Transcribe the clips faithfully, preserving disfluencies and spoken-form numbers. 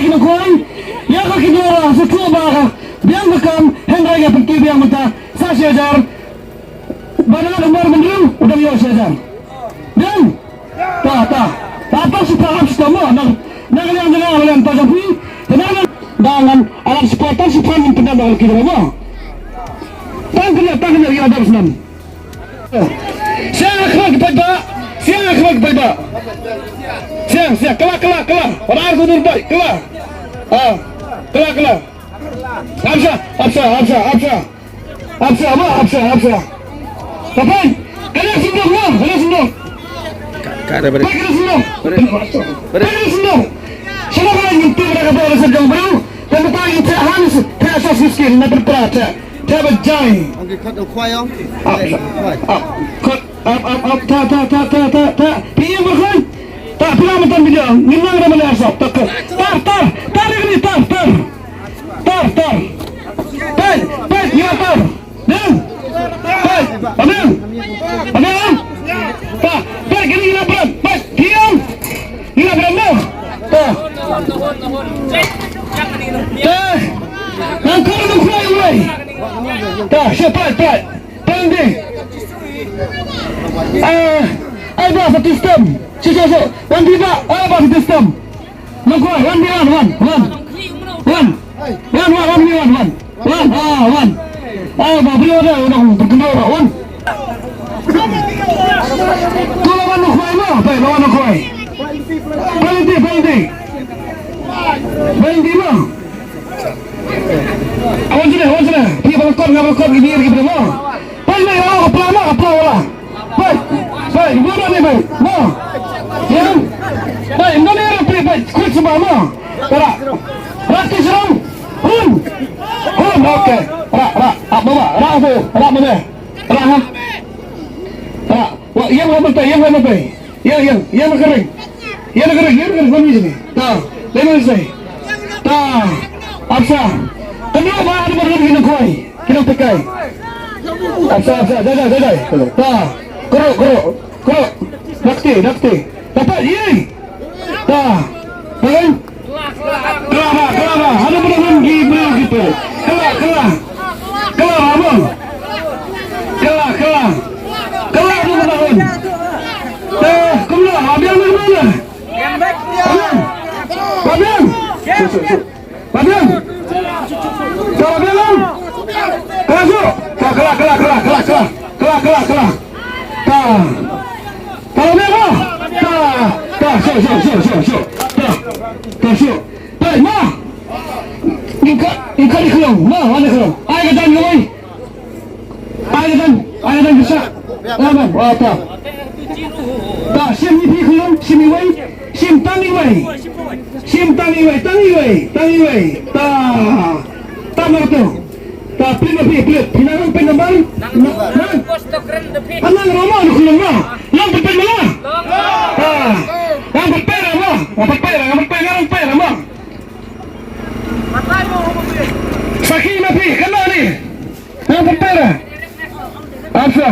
Ki nongkhwai, ïa ka ki dura, sa shuh ba ka biang ka kam, hynrei nga pynkiew biang mynta, sa shi hajar. Ba na ka umar bynriew, u dang ïoh shi hajar. Biang. Ta, ta. Ta, ta, shi pha, shi pha, mo, nang, nang, nang, nang, nang, nang, ta, ta, phi, ta, nang, nang, nang, nang, alam shi pha, ta, shi pha, nang, nang, nang, ki dura, mo. Tang kena, tang kena, ïa, dam senam. Siang ha khmat ki paidbah. Siang ha khmat ki paidbah. Siang, siang. Kylla, kylla, kylla. Para ar ku dur bai. Kylla. Ah. Kylla, kylla. Apsa, apsa, apsa, apsa. Apsa, apa? Apsa, apsa. Kapan? Kena sendok, ma. Kena sendok. Ka, ka ada beri. Pai kena sendok. Beri. Beri. Pai kena sendok. Siapa yang minta pada kata orang sedang baru? Dan kata yang tak harus, tak asas miskin, nak berperat, tak. Te ba jai. Ong ki khot u khwai ong. Ap, ap, ap, khot, ap, ap, ap, ta, ta, ta, ta, ta, ta. Phi ïeng ba khot. Ta, phi la mynta video. Ngin nang da mynta sop. Ta, khot. Tar, tar, tar, tar, tar. Tar, tar. Peit, peit, ïa tar. Ding. Peit, ba ding. Ba ding. Ta, peit, kini ïa la brem. Peit, phi ïeng. Ïa la brem noh. Ta. Ta. Nang khot u khwai uwei. Ta, shu peit, peit. Penalty. Ah, ai ba satu stem. Shu, shu, shu. Wan di ba, ai ba satu stem. Nongkhwai, wan di wan, wan, wan. Wan. Wan, wan, wan, wan, wan. Wan, ah, wan. Ai ba briew da, wan, wan, wan. Tu lawan nongkhwai ma, pai lawan nongkhwai. Penalty, penalty. Penalty ma. Awan sini, awan sini. Phi ba kot, nga ba kot, ini lagi berapa? Pai, pai, oh, kapla ma, kapla wala. Pai, pai, ibu dah ni, pai. Ma. Ya. Pai, ibu ni, pai, pai, kuit sembah ma. Rak. Rak ti serang. Hun. Hun, okey. Rak, rak. Rak, mama. Rak tu. Rak, mama. Rak, ha. Rak. Wah, yang mana, pai, yang mana, pai. Ïa, ïa, ïa na ka ring. Ïa na ka ring, ïa na ka ring, wan ïa sini. Ta, lei na sini. Ta, apsa. Kynnoh ba, ada ba ki nongkhwai, ki nongpekai. Apsa, apsa, jai, jai, jai, jai. Ta, kyrhuh, kyrhuh, kyrhuh. Dakti, dakti. Dapat, ïa. Ta, paling. Kylla, kylla, kylla. Hanu pynahun ki briew ki briew. Kylla, kylla. Kylla, abang. Kylla, kylla. Kylla, hanu pynahun. Eh, kumno? Abiang na kumno? Abiang. Abiang. Suk, suk, suk. Abiang. Kylla, abiang, abang. Kylla, suk. Kylla, kylla, kylla. Kylla, kylla, kylla. Kylla, kylla. Ta. Kylla, abiang, abang. Ta. Ta, suk, suk, suk, suk, suk. Ta. Ta, suk. Peit ma. Ïa ka, ïa ka dei khlong. Ma, wan ïa khlong. Ai ka dan kawei. Ai ka dan, ai ka dan ka shah. Wan, wan, wan, ta. Ta, shim ïa phi khlong, shim iwei. Shim tang iwei. Shim tang iwei, tang iwei, tang iwei. Ta. Ta mar tu. Ta, peit ma phi, peit. Phi nang peit namar. Na, na. Anang rama na khlong ma. Nang peit peit ma la. Ta. Nang peit peit ma. Nang peit peit, nang peit peit, nang peit peit ma. Sakhi ma phi, kano ni? Ha, pynpera. Apsa.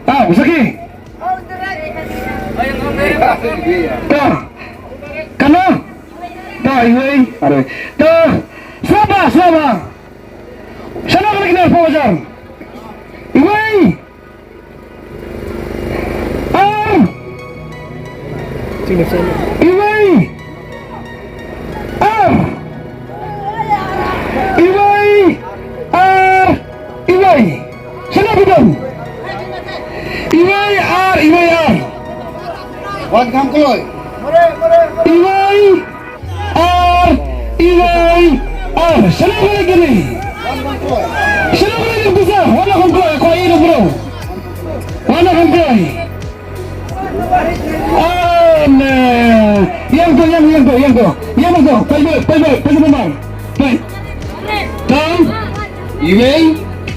Ah, sakhi. Ta. Kano? Ta, iwei. Are. Ta. Saba, saba. Shano ka lagi nar phaw hajar? Iwei. Ar. Iwei. Ar. Iwei. Ar. Iwei. Shano phi don? Iwei ar, iwei ar. Wan kham kloi. Iwei. Ar, iwei, ar. Shano ka leit kane? Shano ka leit kane pisa? Wan kham kloi, ko i bro. Wan kham kloi. An, eh, ïeng to, ïeng, ïeng to, ïeng to. Ïeng to, pai bro, pai bro, pai bro. Pai. Tam. Iwei.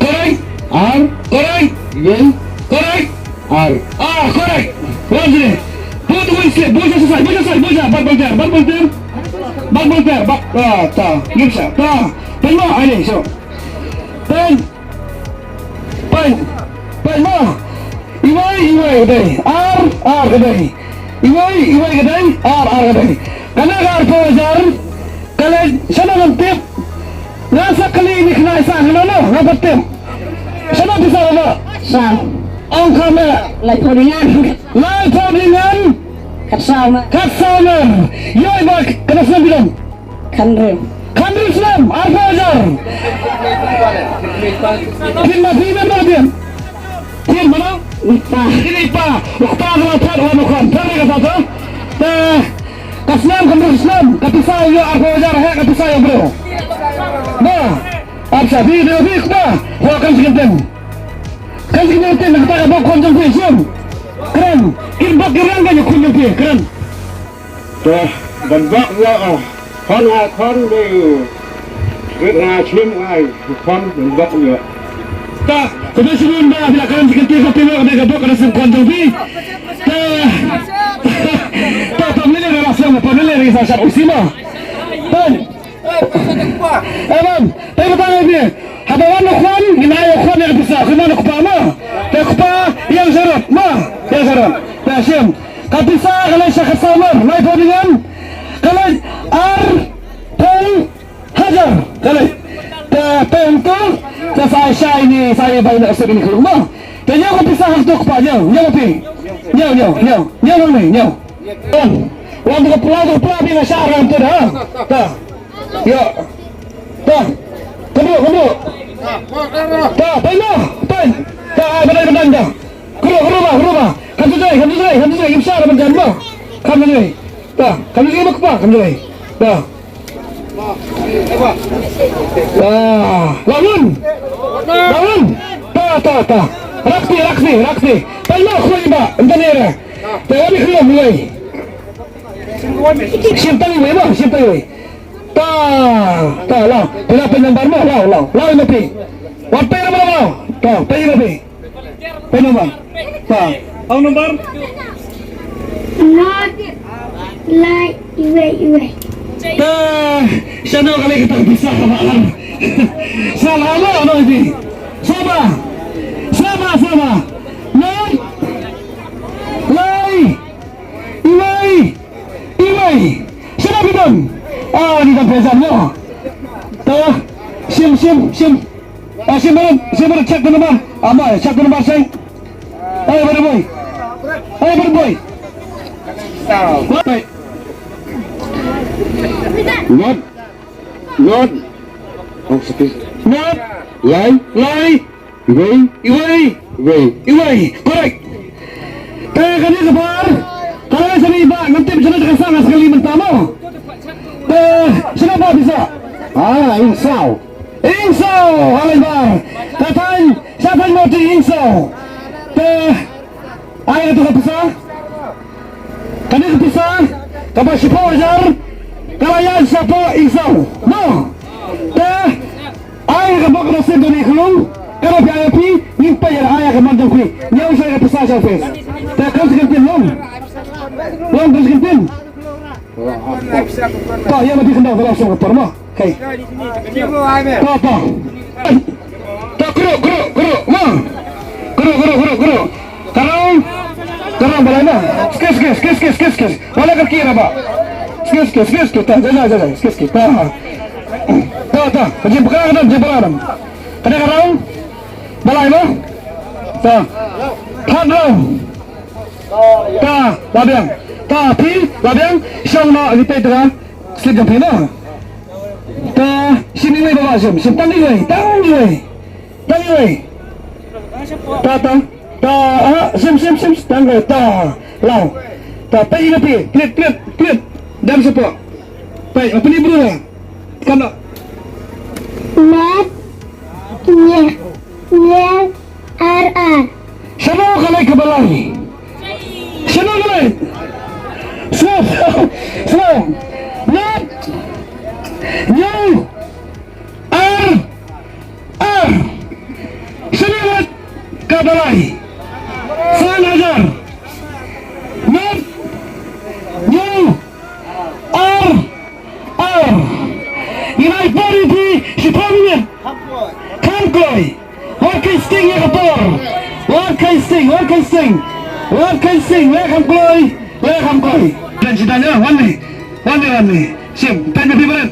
Correct. Ar. Correct. Iwei. Correct. Ar. Ah, correct. Wan sini. Put one step. Buja sasai, buja sasai, buja. Bat volter, bat volter. Bat volter, bat. Ah, ta. Ngim sa. Ta. Pynma, ani, so. Pyn. Pyn. Pynma. Iwei, iwei ka dei. Ar, ar ka dei. Iwei, iwei ka dei. Ar, ar ka dei. Kane ka arphew hajar. Kale, shano ngam tip. Nga sa kali ni kena isa, nga no, nga pat tip. Shano pisa ba? Sa. Ong kame. Laiphew ding ngan. Laiphew ding ngan. Khatsaw ma. Khatsaw ma. Ïoh ba, kane snem bilang. Khandrem. Khandrem snem, arphew hajar. Phin ma phi ma ma phin. Phin ma no? Ipa. Phin ipa. Ukpa ma phat wa ma khon. Phin ka sa to. Te, ka snem, khandrem snem. Ka pisa ïoh arphew hajar, ha ka pisa ïoh briew. Ba. Ap sa phi, phi, phi, ba. Wa kan sikin ten. Kan sikin ten, na kata ka bok khon jong phi, siam. Kren. Kin bok kin rang kan ïoh khun jong phi, kren. Te, ban bok ïa, oh, khon nga khon de, wit nga chim nga, khon ban bok ïa. Ta, khublei shibun ba phi la kren shi kyntien, ka phi la kren ka bok ka da sim khon jong phi. Ta, ta, ta, pamili ra la sim, pamili ra sa shat u sima. Ta, eh, bam, ta, ta, ta, ta, haba wan u khon, ngin ai u khon ïa ka pisa, khun wan u kpa ma. Ta, kpa, ïeng sharud, ma, ïeng sharud. Ta, shim. Ka pisa ka leit sha ka summer, laiphew ding ngan. Ka leit arphew hajar, ka leit. Te, te hangto, te sa shai ni, sa ïa bai na sep ni klung ma. Te ñiew ka pisa hangto kpa, ñiew, ñiew phi. Ñiew, ñiew, ñiew, ñiew hangne, ñiew. Wan, wan to ka pla, to ka pla phi nga shah ram to da. Ta. Ïa. Ta. Kynduh, kynduh. Ta, pai noh, pai. Ta, ai, badai, badai, ta. Kynduh, kynduh ba, kynduh ba. Kham shu jai, kham shu jai, kham shu jai, ngim shah ban jan ba. Kham shu jai. Ta, kham shu jai ba kpa, kham shu jai. Ta. Ta. Lawan. Lawan. Ta, ta, ta. Rakti, rakti, rakti. Pai noh, khuai ba, ynda ni re. Ta, wani khuai ba, khuai. Shim tang iwei ba, shim tang iwei. Ta, ta, law. Phi la pyn number mo, law, law. Law ïa ma phi. Wat pyn number mo. Ta, pyn ïa ma phi. Pyn number. Ta. Ong number. Not like iwei, iwei. Ta, shano ka lei kata ka pisa ka ba ar. Sa la, law, law ïa phi. Saba. Saba, saba. Not. Lai. Iwei. Iwei. Shim, shim, shim. Ah, ni ka phew san mo. Ta. Shim, shim, shim. Ah, shim, shim, shim, check the number. Ah, mo, check the number, shim. Hey, bad boy. Hey, bad boy. Hey. Not. Not. Oh, sorry. Not. Lai. Lai. Iwei. Iwei. Iwei. Iwei. Correct. Te kane ka bar. Kane ka sani ba, ngam tip shano ka sang sekali mynta mo. Te shano ba pisa. Ah, Ingsaw. Ingsaw, halai bar. Ka thaiñ, sha thaiñ Mawti Ingsaw. Te ai ïa tu ka pisa. Kane ka pisa kaba shiphew hajar ka la ïaid shapoh Ingsaw. Mo. Te ai ka bok ka rosip da ni khlung. Ka da phi ai phi, ngin peit ïa ai ka man jong phi. Ñiew sha ka pisa sha office. Te kan sa kyntien long. Long kan sa kyntien. To ïa ma phi khyndaw ka la shong ka por mo. Kai. To, to. To, kru, kru, kru, ma. Kru, kru, kru, kru. Ka rong. Ka rong balai ma. Skis, skis, skis, skis, skis, skis. Balai ka kira ba. Skis, skis, skis, skis. Ta, ja, ja, ja, ja. Skis, skis. Ta. Ta, ta. Ka jim pekara ka dam, jim pekara dam. Ka dei ka rong. Balai ma. Ta. Third round. Ta, la biang. Ta, phi, la biang. Shong noh, ngi peit ka slip jong phi noh. Ta, shim iwei ba, shim, shim tang iwei, tang iwei. Tang iwei. Ta, ta, ta, ah, shim, shim, shim, tang iwei, ta, law. Ta, peit ïa phi, klit, klit, klit. Dang shapoh. Peit, open iwei. Kan noh. Mat, nya, nya. Ar, ar. Shano ka leit kaba lai? Shano ka leit? Slow, slow. Nat. Ñiew. Ar, ar. Shano ka leit kaba lai? San hajar. Nat. Ñiew. Ar, ar. Ngi ai por ïa phi shiphew minit. Kham kloi. Wat khie sting ïa ka por. Wat khie sting, wat khie sting. Wat khie sting, leh kham kloi, leh kham kloi. Dang shi dang ïa, wan ne. Wan ne, wan ne. Shim, tang ïa phi barit.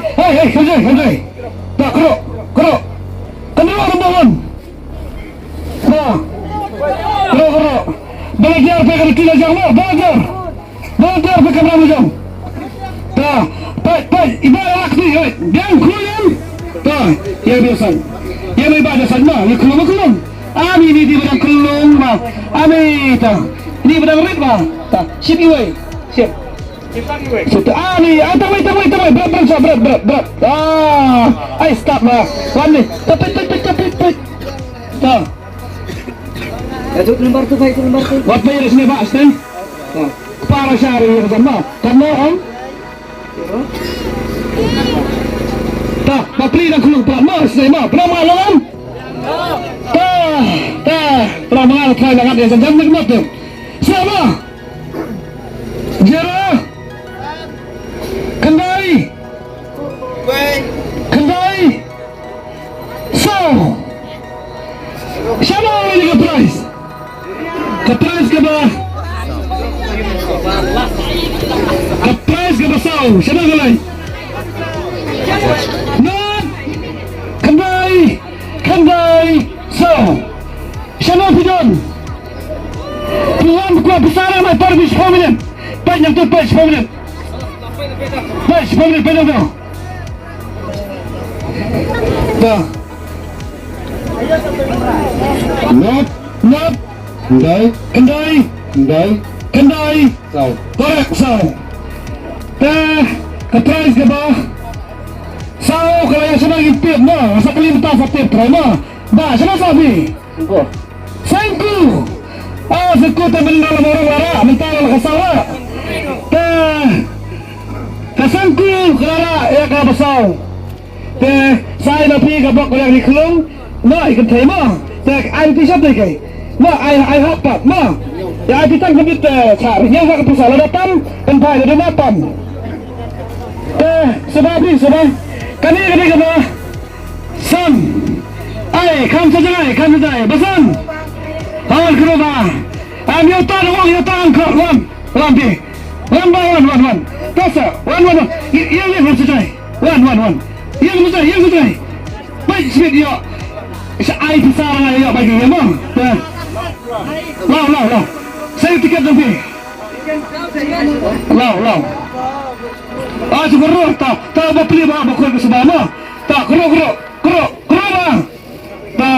Hey, hey, hey, hey, hey. Ta, kro, kro. Kynroh number one. Ta. Kro, kro. Volunteer phi ka riti la jang mo, volunteer. Volunteer phi ka mram la jang. Ta. Peit, peit, iba la lak ni, oi. Biang khluian. Ta. Ïa biang san. Ïa mai ba da san ma, ïa khluian ma khluian. Ani ni di ba dang khluian ma. Ani ta. Ni ba dang rit ma. Ta. Shim iwei. Shim. Satu, ah, ni, ah, tamai, tamai, tamai, berat, berat, berat, berat, berat. Ah, ai, stop lah. Wan ni. Tapit, tapit, tapit, tapit. Dah. Dah, tu lembar tu, baik, tu lembar tu. Wat bayar sini, Pak, sini. Dah. Para syari, ya, kan, Mak? Kan, Mak, Om? Dah, Pak Pri dah keluar, Pak, Mak, sini, Mak. Pernah, Mak, lawan? Dah, dah. Pernah, Mak, try langat, ya, jam, jam, jam, jam. Siapa? Zero. Khyndai. Khyndai. Saw. Shano ïa ka prize? Ka prize kaba, ka prize kaba saw. Shano ka lai? Nod. Khyndai. Khyndai. Saw. Shano phi don? Phi wan, phi kwah pisa, nang mai por, phi shiphew minit. Peit nangtu, peit shiphew minit. Peit shiphew minit, peit nangtu. Dah. Nod, nod. Khyndai. Khyndai. Khyndai. Khyndai. Saw. Correct, saw. Te ka prize kaba saw ka la ïa shaba ngi tip mo, sa kali mynta sa tip trai mo. Ba shaba sa phi? Sangku. Sangku. Ah, sangku te mynta la morong la rah, mynta la ka saw la. Te ka sangku ka la rah ïa kaba saw. Te sa ai na phi ka bok ka liang ri khlung. Ma i kynthei ma. Te ai phi shop dei kai. Ma ai, ai hap pat ma. Ïa ai phi tang kynthei te sa ri ïa ka pisa la da tam. Kan phai la da ma tam. Te saba phi saba. Kane kane kaba. San. Ai kham sa jai, kham sa jai. Ba san. Hawan kro ba. Am ïa ta wang ïa ta ang kro wan. Wan phi. Wan ba wan wan wan. Ta sa. Wan wan wan. Ïa ïa ïa kham sa jai. Wan, wan, wan. Ïeng mejai, ïeng mejai. Bai, sibit ïoh. Sa ai pisa ngai ïoh bagi ïa mo. Wan. Law, law, law. Sa ïoh tiket dong phi. Law, law. Ah, syukur roh, ta, ta ba pli ba, ba khoi ba seba mo. Ta, kero, kero, kero, kero ba. Ta.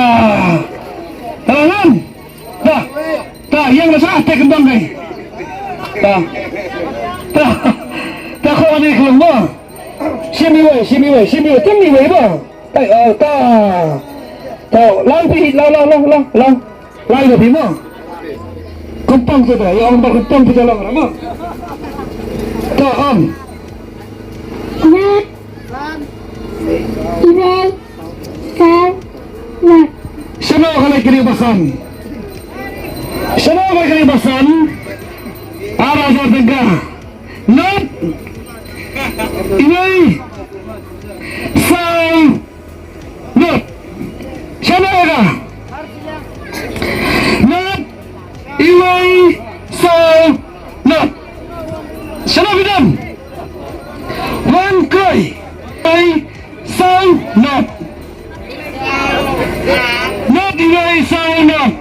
Ta, law, law. Ta. Ta, ïeng ba sa te kembang kai. Ta. Ta. Ta, kho ani kelong mo. Shim iwei, shim iwei, shim iwei, tim iwei ba. Tai, oh, ta. Ta, lang pi, lang, lang, lang, lang, lang. Lang pi mo. Kempang tu ta, ya, orang berkempang tu jalan ramah. Ta, am. Nat. Iwei. Saw. Nat. Shano ka lei kri basan. Shano ka lei kri basan. Ara jar tengka. Nod. Iwei. Saw. Nod. Shano ka. Nod. Iwei. Saw. Nod. Shano phi don. Wan koi. Iwei. Saw. Nod. Nod iwei saw nod.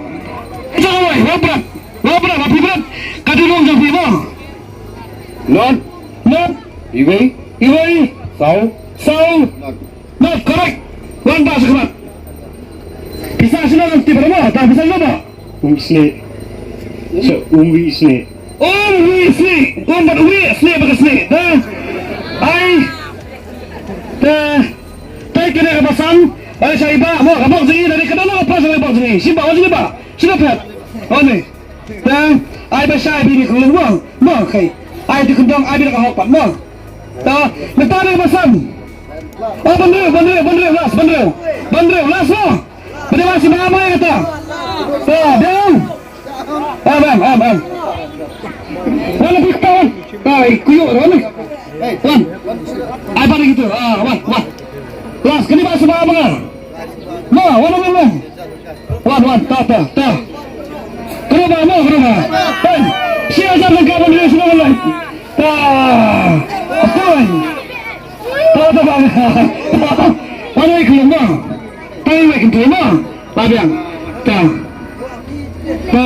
Jong wei, wa brat. Wa brat, wa phi brat. Ka dei long jong phi mo. Nod. Nod. Iwei. Iwei. Saw. Not correct. Wan ba sa khmat. Pisa sino nang tip ba? Ta pisa sino ba? Um sne. So, um wi sne. Um wi sne. Um bat wi sne ba ka sne. Ta. Ai. Ta. Ta kene ka ba san. Ai sa iba mo ka bok jing i dari ka dana ka pas ka bok jing i. Sino ba jing i ba. Sino pet. One. Ta, ai ba shai bini ka lung mo. Mo kai. Ai ti kundong ai bini ka hok pat mo. Ta, mynta ne ba san. Oh, ban riew, ban riew, ban riew, last, ban riew. Ban riew, last mo. Ban riew, last, ba mai kata. Ta, down. Am, am, am, am. Wan, lebih ketahuan. Ta, kuyu, wan. Wan. Ai, balik gitu. Ah, wan, wan. Last, kini ba sima ba. Mo, wan, wan, wan. Wan, wan, ta, ta, ta. Kena ba, mo, kena ba. Hey, shi hajar tangka ban riew shuwa lai. Ta. Apoy. Ta, ta, ba. Wan, wei, kena ba. Ta, wei, kena ba. Ba biang. Ta. Ta.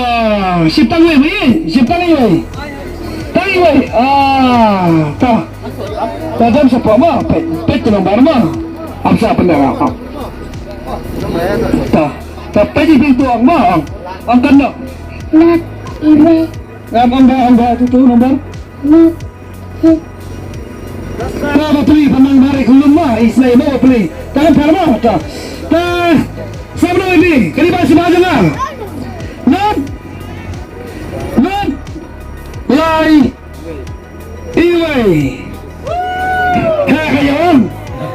Ship tang wei, wei. Ship tang wei. Tang wei. Ah, ta. Ta jam sa pa ma. Pet, pet tu nombar ma. Am sa penda. Ta, ta pagi pintu ang ma ang. Ang kena. Not even. Ang ang ba ang ba tu tu nomor. Not. Ta ba peli pandang mari kulum ma. Islai ma ba peli. Tangan par ma ta. Ta. Sabno ini. Kali ba si ba janga. Not. Not. Lai. Iwei. Heh, ka ïew.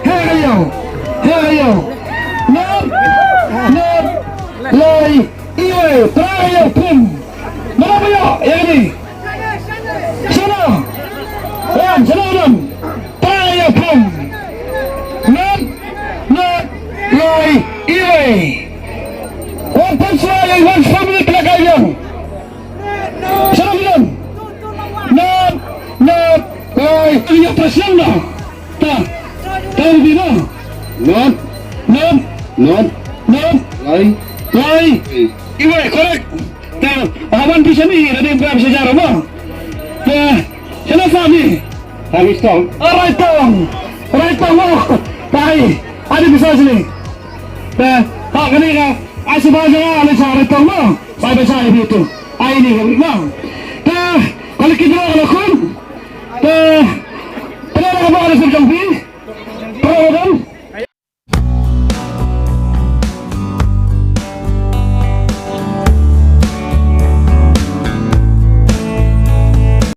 Heh, ka ïew. Heh, ka ïew. Nop. Nop. Lai. Iwei. Trai ïew pum. Nop ïew. Ïew ni. Sana. Wan, sana wan. Trai ïew pum. Nop. Nop. Lai. Iwei. Wan pun suai, wan family pelak ïew. Shalom, shalom. Nop, nop, lai, iya prasnam na. Ta, ta, di na. Nop, nop, nop, nop, lai, lai. Iwei, correct. Ta, awan bisa ni, ada yang berapa sejarah mo. Ta, shalom sami. Hai, tong. Alright, tong. Alright, tong mo. Tai, ada bisa sini. Ta, ha, kani ka, ai shuwa jong nga, alai sha, alai tong mo. Bye bye, bye bye, tu. Ai ni ka bri ma. Ta, ka lucky draw ka la khun. Ta, pynlong ka bok ka la suk jong phi. Pynlong ka bok.